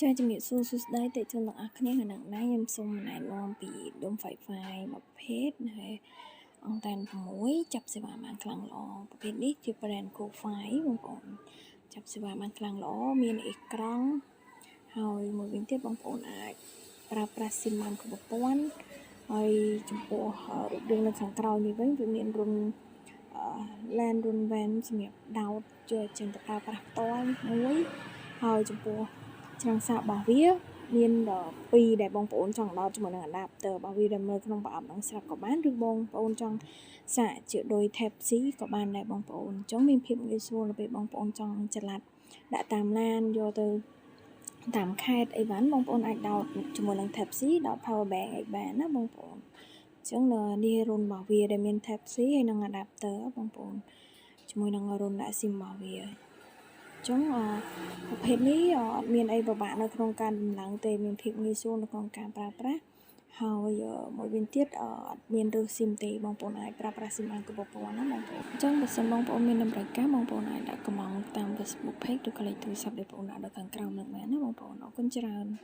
ចាជំរាបសួរសួស្តីតេជជនទាំងអស់គ្នាថ្ងៃនេះខ្ញុំសូមណែនាំពីដុំ Wi-Fi មួយប្រភេទហើយអង់តែន6ចាប់សេវាបានខ្លាំងល្អប្រភេទនេះជា brand CoFi បងប្អូនចាប់សេវាបានខ្លាំងល្អមានអេក្រង់ហើយមួយវិញទៀតបងប្អូនអាចប្រើប្រាស់ SIM បានគ្រប់ប្រព័ន្ធហើយចំពោះរូបរាងនៅខាងក្រោយនេះវិញវាមានរន្ធ LAN រន្ធ WAN សម្រាប់ដោតយកចេញទៅប្រើប្រាស់ផ្ទាល់មួយហើយចំពោះច្រាំងសាករបស់វាមានពីរដែលបងប្អូនចង់ដោតជាមួយនឹង adapter របស់វាដែលមើលក្នុងប្រអប់ហ្នឹងស្រាប់ក៏បានឬបងប្អូនចង់សាកជាដោយ Type C ក៏បានដែរបងប្អូនអញ្ចឹងមានភាពងាយស្រួលនៅពេលបងប្អូនចង់ចល័តដាក់តាមឡានយកទៅតាមខេត្តអីវ៉ាន់បងប្អូនអាចដោតជាមួយនឹង Type C ដោត power bank អីបានណាបងប្អូនអញ្ចឹងនេះរន្ធរបស់វាដែលមាន Type C ហើយនិង adapter បងប្អូនជាមួយនឹងរន្ធដាក់ SIM របស់វាចឹងប្រភេទនេះអត់មានអីពិបាកនៅក្នុងការដំឡើងទេមានភាពងាយស្រួលនៅក្នុងការប្រើប្រាស់ហើយមួយវិញទៀតអត់មានរើស SIM ទេបងប្អូនអាចប្រើប្រាស់ SIM បានគ្រប់ប្រព័ន្ធណាបងប្អូនអញ្ចឹងបើសិនបងប្អូនមានតម្រូវការបងប្អូនអាចដាក់កម្មង់តាម Facebook Page ឬក៏លេខទូរស័ព្ទដែលបងប្អូនដាក់នៅខាងក្រោមនឹងបានណាបងប្អូនអរគុណច្រើន។